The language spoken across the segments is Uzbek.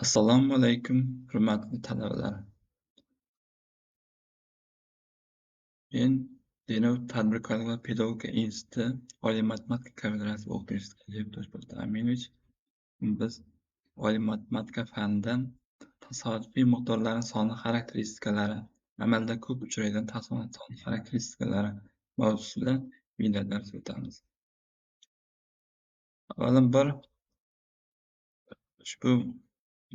Assalomu alaykum, hurmatli talabalar. Men Denov tadbirkorlik va pedagogika instituti Oliy matematika kafedrasi o'qituvchisi Aliyev Toshpo'lat Aminovich. Biz oliy matematika fanidan tasodifiy miqdorlarning soni xarakteristikalari, amalda ko'p uchraydigan tasodifiy son xarakteristikalari mavzusida video dars o'tamiz. Avvalambor ushbu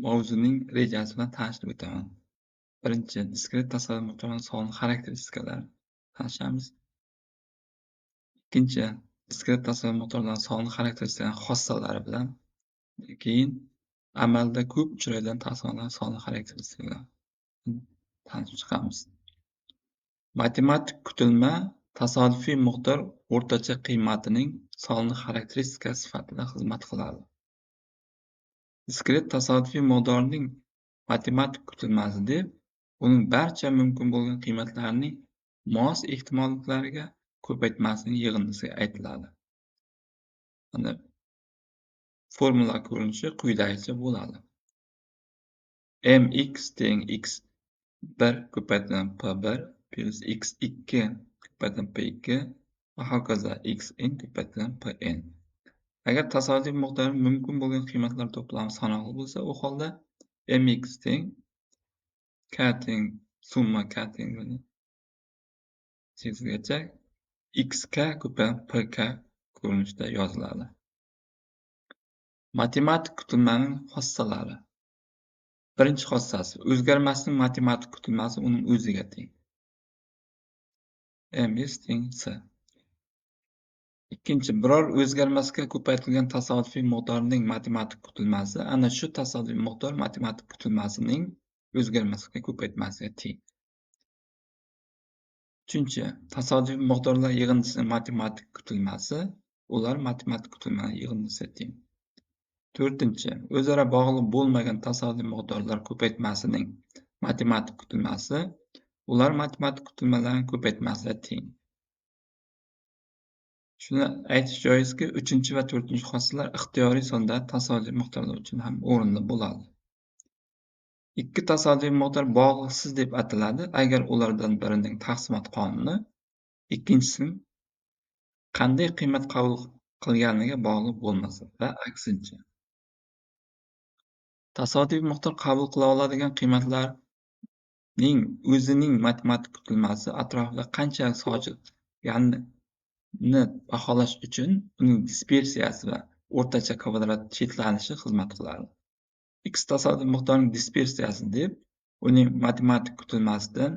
mavzuning rejasi bilan tanishib o'taman. Birinchi, diskret tasodifiy miqdorlarning soni xarakteristikalari tanishamiz. Ikkinchi, diskret tasodifiy miqdorlarning soni xarakteristikalarining xossalari bilan. Keyin amalda ko'p uchraydigan tasodifiy soni xarakteristikalari tanishib chiqamiz. Matematik kutilma tasodifiy miqdor o'rtacha qiymatining sonli xarakteristikasi sifatida xizmat qiladi. Diskret tasodifiy miqdorning matematik kutilmasi deb uning barcha mumkin bo'lgan qiymatlarining mos ehtimolliklariga ko'paytmasining yig'indisiga aytiladi. Mana formula ko'rinishi quyidagicha bo'ladi. Mx teng x1 ko'paytirilgan p1 plus x2 ko'paytirilgan p2 va hokazo xn ko'paytirilgan pn. Agar tasodifiy miqdor mumkin bo'lgan qiymatlar to'plami sanoqli bo'lsa, u holda mx teng k teng summa k teng cheksigacha xk ko'paytirilgan pk ko'rinishida yoziladi. Matematik kutilmaning xossalari. Birinchi xossasi: o'zgarmasning matematik kutilmasi uning o'ziga teng. Ms teng c. Ikkinchi, biror o'zgarmasga ko'paytirilgan tasodifiy miqdorning matematik kutilmasi ana shu tasodifiy miqdor matematik kutilmasining o'zgarmasga ko'paytmasiga teng. Uchinchi, tasodifiy miqdorlar yig'indisining matematik kutilmasi ular matematik kutilmaning yig'indisiga teng. To'rtinchi, o'zaro bog'liq bo'lmagan tasodifiy miqdorlar ko'paytmasining matematik kutilmasi ular matematik kutilmalarining ko'paytmasiga teng. Shuni aytish joizki, 3 va 4 xossalar ixtiyoriy sonda tasodifiy miqdorlar uchun ham o'rinli bo'ladi. Ikki tasodifiy miqdor bog'liqsiz deb ataladi, agar ulardan birining taqsimot qonuni ikkinchisining qanday qiymat qabul qilganiga bog'liq bo'lmasa va aksincha. Tasodifiy miqdor qabul qila oladigan qiymatlarning o'zining matematik kutilmasi atrofida qanchalik sochilganini baholash uchun uning dispersiyasi va o'rtacha kvadrat chetlanishi xizmat qiladi. X tasodifiy miqdorning dispersiyasi deb uning matematik kutilmasidan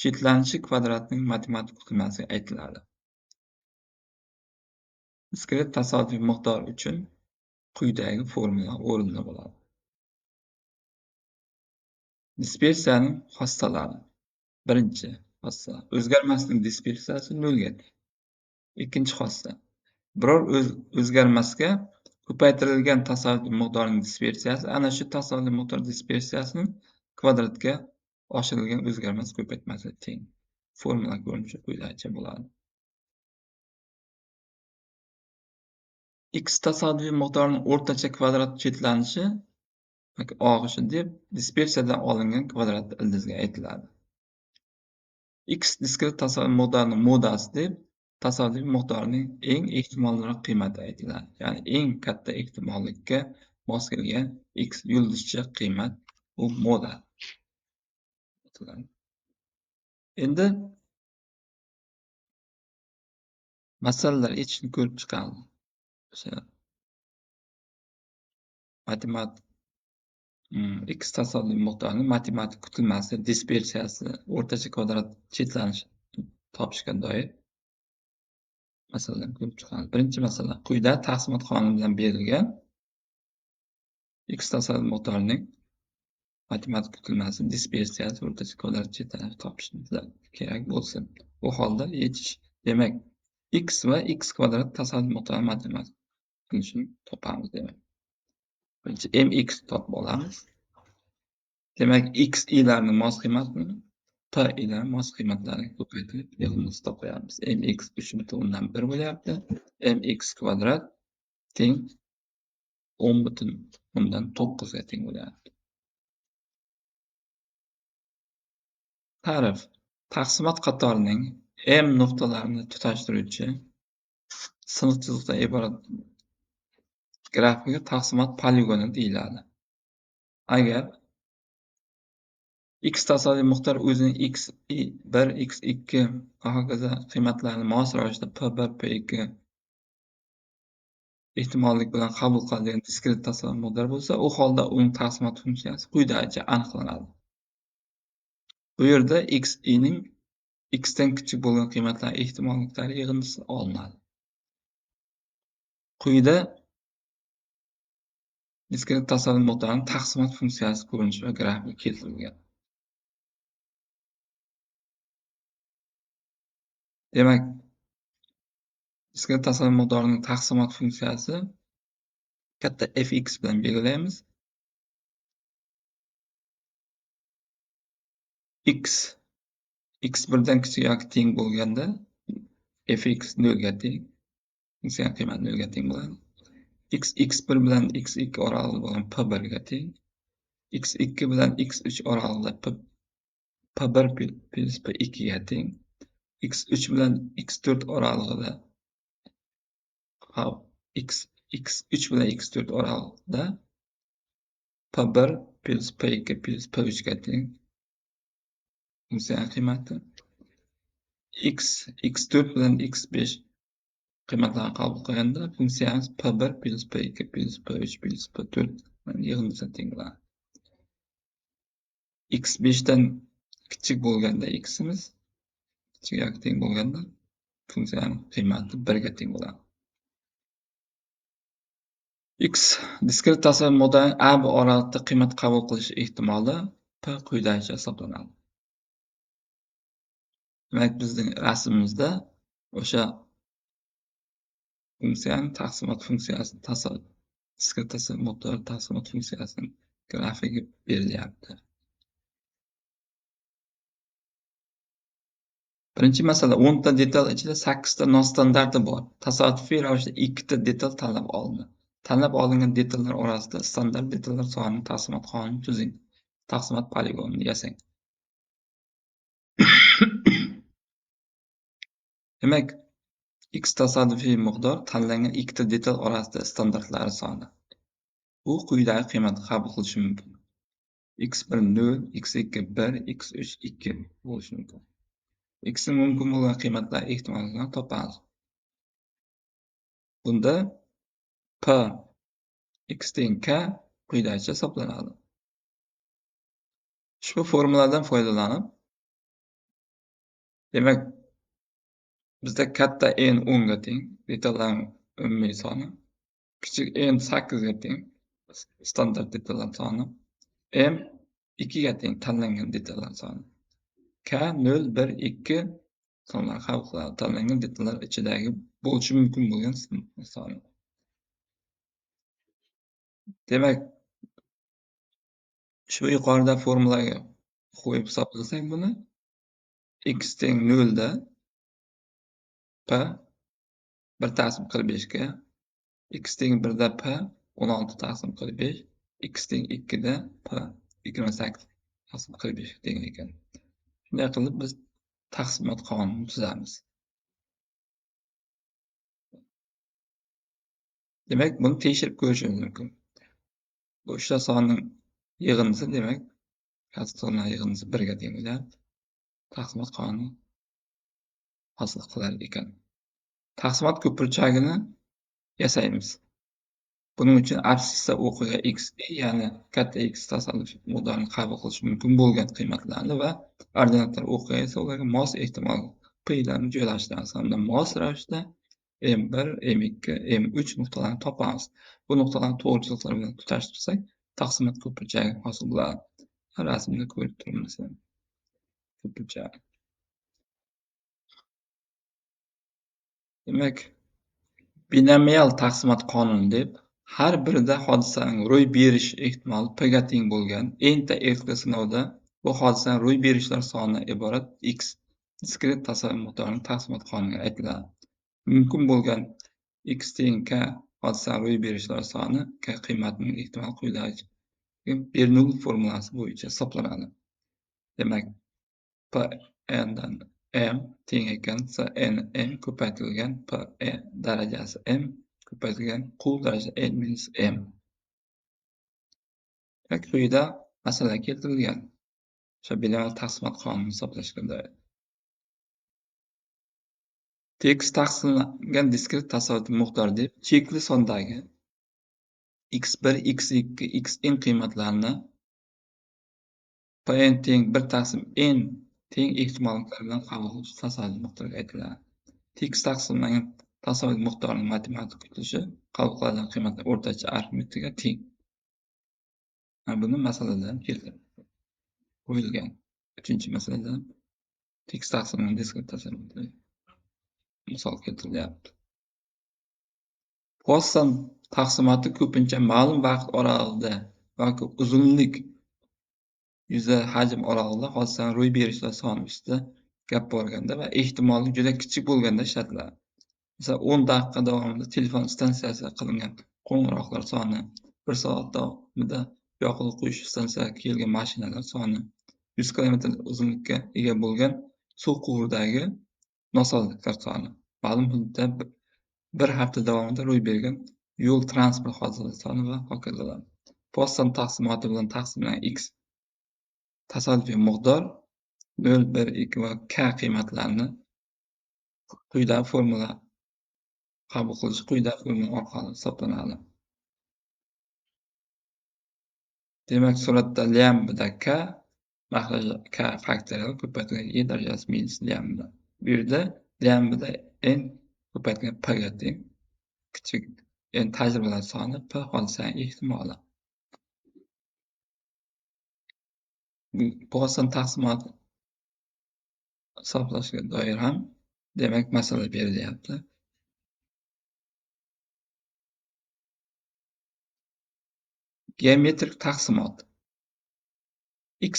chetlanishi kvadratining matematik kutilmasiga aytiladi. Diskret tasodifiy miqdor uchun quyidagi formula o'rinli bo'ladi. Dispersiyaning xossalari. Birinchi xossa: o'zgarmasning dispersiyasi nolga teng. Ikkinchi xossa: biror o'zgarmasga ko'paytirilgan tasodifiy miqdorning dispersiyasi ana shu tasodifiy miqdor dispersiyasining kvadratga oshirilgan o'zgarmas ko'paytmasiga teng. Formula ko'rinishi quyidagicha bo'ladi. X tasodifiy miqdorning o'rtacha kvadrat chetlanishi yoki og'ishi deb dispersiyadan olingan kvadrat ildizga aytiladi. X diskret tasodifiy miqdorning modasi deb tasodifiy miqdorning eng ehtimolliroq qiymati aytiladi. Ya'ni eng katta ehtimollikka mos kelgan x yulduzcha qiymat bu moda. Endi masalalar yechishni ko'rib chiqamiz. O'sha matematik x tasodifiy miqdorning matematik kutilmasi, dispersiyasi, o'rtacha kvadrat chetlanishi topishga doir masalalarni ko'rib chiqamiz. Birinchi masala: quyida taqsimot qonuni bilan berilgan x tasodifiy miqdorining matematik kutilmasi, dispersiyasi, o'rtacha kvadrat chetlanishi topishimiz kerak bo'lsin. Bu holda yechish, demak, x va x kvadrat tasodifiy miqdori matematik kutilishini topamiz demak. Birinchi mx topib olamiz. Demak, x i'larning mos qiymatini p i'larning mos qiymatlarini ko'paytirib yig'indisini topamiz. Mx 3,1 bo'lyapti. Mx kvadrat teng 10,9 ga teng bo'lyapti. Ta'rif. Taqsimot qatorining m nuqtalarini tutashtiruvchi siniq chiziqdan iborat grafika taqsimot poligoni deyiladi. Agar x tasodifiy miqdor o'zining x1, x2 va hokazo qiymatlarini mos ravishda p1, p2 ehtimollik bilan qabul qiladigan diskret tasodifiy miqdor bo'lsa, u holda uning taqsimot funksiyasi quyidagicha aniqlanadi. Bu yerda x ning x dan kichik bo'lgan qiymatlar ehtimolliklari yig'indisi olinadi. Quyida diskret tasodifiy miqdorning taqsimot funksiyasi ko'rinishi va grafiki keltirilgan. Demak, diskret tasodifiy miqdorning taqsimot funksiyasi katta fx bilan belgilaymiz. X x1 dan kichik yoki teng bo'lganda fx 0 ga teng, funksiyaning qiymati 0 ga teng bo'ladi. X x1 bilan x2 oralig'ida bo'lgan p1 ga teng, x2 bilan x3 oralig'ida p1 plus p2 ga teng, x3 bilan x4 oralig'ida x3 bilan x4 oralig'ida p1 plus p2 plus p3 ga teng funksiyaning qiymati. X x4 bilan x5 qiymatlarini qabul qilganda funksiyamiz p1 plus p2 plus p3 plus p4 yig'indisiga teng bo'ladi. x5 dan kichik bo'lganda x'imiz kichik yoki teng bo'lganda funksiyaning qiymati 1 ga teng bo'ladi. X diskret tasodifiy miqdorning a b oralig'ida qiymat qabul qilish ehtimoli p quyidagicha hisoblanadi. Demak, bizning rasmimizda o'sha funksiyaning taqsimot funksiyasi diskret tasodifiy miqdor taqsimot funksiyasining grafigi berilyapti. Birinchi masala, 10 ta detal ichida 8 ta nostandarti bor. Tasodifiy ravishda 2 ta detal tanlab olindi. Tanlab olingan detallar orasida standart detallar sonining taqsimot qonunini tuzing. Taqsimot poligonini yasang. Demak, x tasodifiy miqdor tanlangan 2 ta detal orasida standartlari soni. U quyidagi qiymatni qabul qilishi mumkin. x1 0, x2 1, x3 2 bo'lishi mumkin. X ning mumkin bo'lgan qiymatlar ehtimolini topamiz. Bunda p x teng k quyidagicha hisoblanadi. Ushbu formuladan foydalanib, demak, bizda katta n 10 ga teng, detallarning umumiy soni, kichik n 8 ga teng, standart detallar soni, m 2 ga teng, tanlangan detallar soni. K 0, 1, 2 sonlar qabul qiladi, tanlangan detallar ichidagi bo'lishi mumkin bo'lgan soni. Demak, ushbu yuqorida formulaga qo'yib hisoblasak buni x teng 0 da p 1 taqsim 45 ga, x teng 1 da p 16 taqsim 45, x teng 2 da p 28 taqsim 45 ga teng ekan. Shunday qilib biz taqsimot qonunini tuzamiz. Demak, buni tekshirib ko'rishimiz mumkin. Bu uchta sonning yig'indisi, demak, katta sonlar yig'indisi 1 ga teng bo'ladi. Taqsimot qonuni hosil qilar ekan. Taqsimot ko'purchagini yasaymiz. Buning uchun abscissa o'qiga x, ya'ni katta x tasodifiy miqdorini qabul qilish mumkin bo'lgan qiymatlarni va ordinatlar o'qiga esa ularga mos ehtimol p larni joylashtiramiz hamda mos ravishda m1, m2, m3 nuqtalarini topamiz. Bu nuqtalarni to'g'ri chiziqlar bilan tutashtirsak, taqsimot ko'purchagi hosil bo'ladi. Rasmda ko'rib turibmiz ko'purchak. Demak, binomial taqsimot qonuni deb har birida hodisaning ro'y berish ehtimoli p ga teng bo'lgan n ta erkli sinovda bu hodisaning ro'y berishlar sonidan iborat x diskret tasodifiy miqdorining taqsimot qonuniga aytiladi. Mumkin bo'lgan x teng k hodisaning ro'y berishlar soni k qiymatining ehtimoli quyidagi Bernoulli formulasi bo'yicha hisoblanadi. Demak, P n dan m teng ekan Cn m ko'paytirilgan P darajasi m ko'paytirilgan Q darajasi n minus m. Quyida masala keltirilgan. O'sha binomial taqsimot qonunini hisoblashga doir. Tekis taqsimlangan diskret tasodifiy miqdor deb chekli sondagi x1, x2, xn qiymatlarini Pn teng 1 taqsim n teng ehtimolliklar bilan qabul qiluvchi tasodifiy miqdorga aytiladi. Tekis taqsimlangan tasodifiy miqdorning matematik kutilishi qabul qilingan qiymatlar o'rtacha arifmetiga teng. Buni masaladan keltirib qo'yilgan. 3-masalada tekis taqsimlangan diskret tasodifiy misol keltirilyapti. Poisson taqsimoti ko'pincha ma'lum vaqt oralig'ida yoki uzunlik yuza hajm oralig'ida hodisaning ro'y berishlar soni ustida gap borganda va ehtimollik juda kichik bo'lganda ishlatiladi. Masalan, 10 daqiqa davomida telefon stansiyasiga qilingan qo'ng'iroqlar soni, 1 soat davomida yoqilg'i quyish stansiyasiga kelgan mashinalar soni, 100 kilometr uzunlikka ega bo'lgan suv quvuridagi nosozliklar soni, ma'lum hududda bir hafta davomida ro'y bergan yo'l transport hodisalari soni va hokazolar. Poisson taqsimoti bilan taqsimlangan x tasodifiy miqdor 0, 1, 2 va k qiymatlarini quyidagi formula qabul qilish quyidagi formula orqali hisoblanadi. Demak, suratda lambda k maxraji k faktorial ko'paytirilgan e darajasi minus lambda. Bu yerda lambda n ko'paytirilgan p ga teng. Kichik n tajribalar soni, p hodisaning ehtimoli. Poisson taqsimoti hisoblashga doir ham demak masala berilyapti. Geometrik taqsimot. X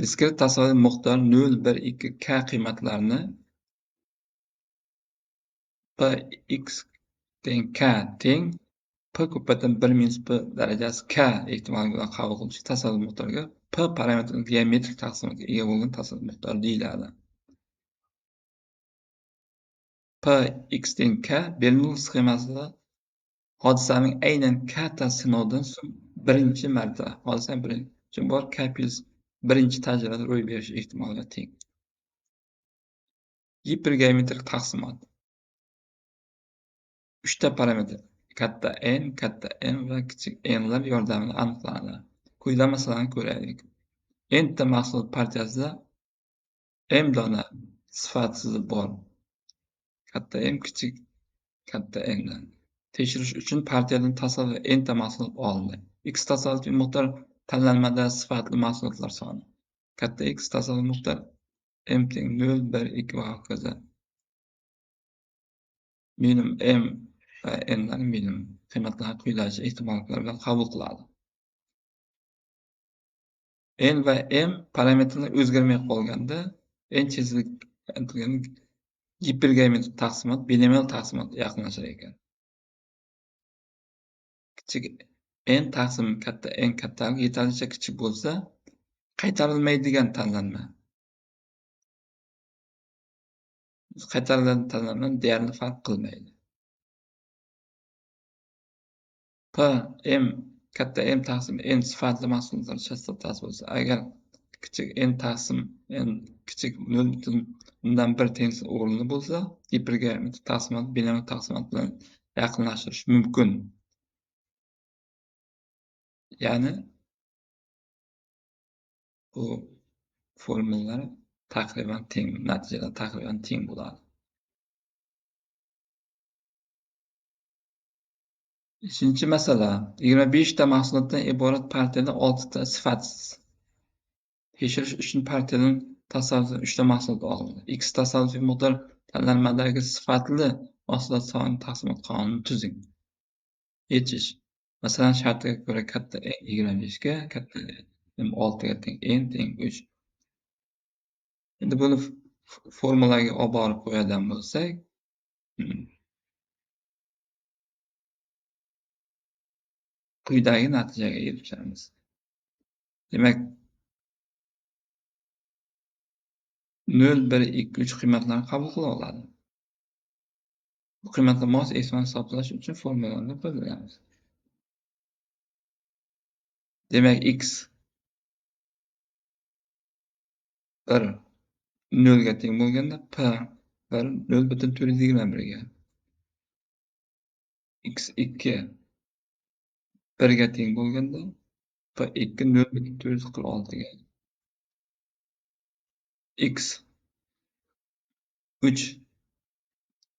diskret tasodifiy miqdor 0, 1, 2, k qiymatlarini p x teng k teng p ko'paytirilgan 1 minus p darajasi k ehtimoli bilan qabul qiluvchi tasodifiy miqdorga p parametrining geometrik taqsimotga ega bo'lgan tasodifiy miqdor deyiladi. P x teng k Bernoulli sxemasida hodisaning aynan k ta sinovdan so'ng birinchi marta hodisaning birinchi bor k plus birinchi tajribada ro'y berish ehtimoliga teng. Gipergeometrik taqsimot. 3 ta parametr katta n, katta m va kichik n lar yordamida aniqlanadi. Quyida masalani ko'raylik. N ta mahsulot partiyasida m dona sifatsizi bor. Katta m kichik katta n dan. Tekshirish uchun partiyadan tasodifiy n ta mahsulot olindi. X tasodifiy miqdor tanlanmada sifatli mahsulotlar soni. Katta x tasodifiy miqdor m teng 0, 1, 2 va hokazo. Minimum m va n lar minimum qiymatlarni quyidagicha ehtimolliklar bilan qabul qiladi. N va m parametrlar o'zgarmay qolganda n chizlik gipergeometrik taqsimot binomial taqsimot yaqinlashar ekan. Kichik n taqsim katta n kattalik yetarlicha kichik bo'lsa, qaytarilmaydigan tanlanma. Qaytarilgan tanlanma deyarli farq qilmaydi. P m katta m taqsim n sifatli mahsulotlar chastotasi bo'lsa, agar kichik n taqsim n kichik 0,1 tengsiz o'rinli bo'lsa, gipergeometrik taqsimot binomial taqsimot bilan yaqinlashtirish mumkin. Ya'ni bu formulalar taqriban teng, natijalar taqriban teng bo'ladi. 5-masala. 25 ta mahsulotdan iborat partiyada 6 ta sifatsiz. Tekshirish uchun partiyadan tasodifiy 3 ta mahsulot olindi. X tasodifiy miqdor tanlanmadagi sifatli mahsulot soni taqsimot qonunini tuzing. Yechish. Masalan, shartga ko'ra katta n 25 ga, katta m 6 ga teng, n teng 3. Endi buni formulaga olib borib qo'yadigan bo'lsak, quyidagi natijaga erishamiz. Demak, 0, 1, 2, 3 qiymatlarni qabul qila oladi. Bu qiymatlar mos eksponent hisoblash uchun formulalardan foydalanamiz. Demak, x 1 0 ga teng bo'lganda p 1 0,421 ga, x2 1 ga teng bo'lganda p2 0,446 ga, x 3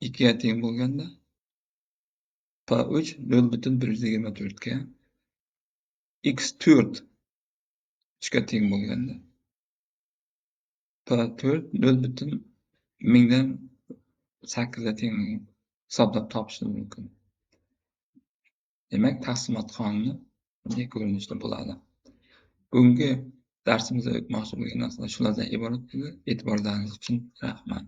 2 ga teng bo'lganda p3 0,124 ga, x4 3 ga teng bo'lganda p4 0,1008 ga tengligini hisoblab topishimiz mumkin. Demak, taqsimot qonuni bunday ko'rinishda bo'ladi. Bugungi darsimizda o'tmoqchi bo'lgan narsalar shulardan iborat edi. E'tiborlaringiz uchun rahmat.